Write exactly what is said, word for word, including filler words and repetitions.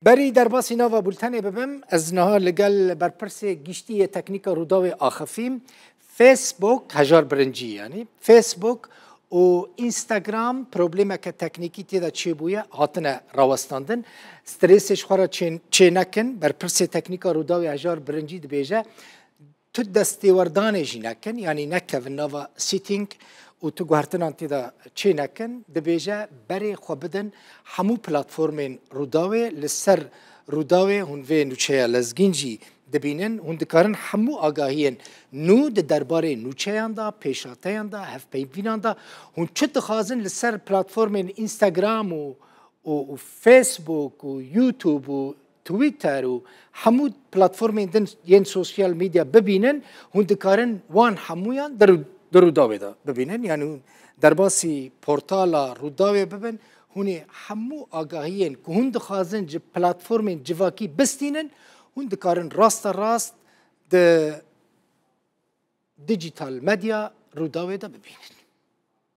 Berî derbasî nava bultenê bibim, ez niha li gel berpirsê giştî yê teknîka Rûdawê axifîm. Facebook, Hejar Birincî, yanî Facebook û Instagram problemeke teknîkî tê de çêbûye, hatine rawestandin. Strêsê ji xwe re çê, çê nekin. Berpirsê teknîka Rûdawê Hejar Birincî dibêje, tu destêwerdanê jî nekin, yanî nekevin nava setting û tu guhertinan tê de çê nekin, dibêje berê xwe bidin hemû platformên Rûdawê, li ser Rûdawê hûn vê nûçeya Lezgîn jî dibînin, hûn dikarin hemû agahiyên nû di derbarê nûçeyan de, pêşhateyan de, hevpeyvînan de, hûn çi dixwazin li ser platformên Instagram û, û, û Facebook û YouTube û Twitter û hemû platformên din yên sosyal medya bibînin, hûn dikarin wan hemûyan di Rû-, di Rûdawê de bibînin. Yanî hûn derbasî portala Rûdawê bibin, hûn ê hemû agahiyên ku hûn dixwazin ji platformên civakî bistînin, hûn dikarin raste rast di digital medya Rûdawê de bibînin.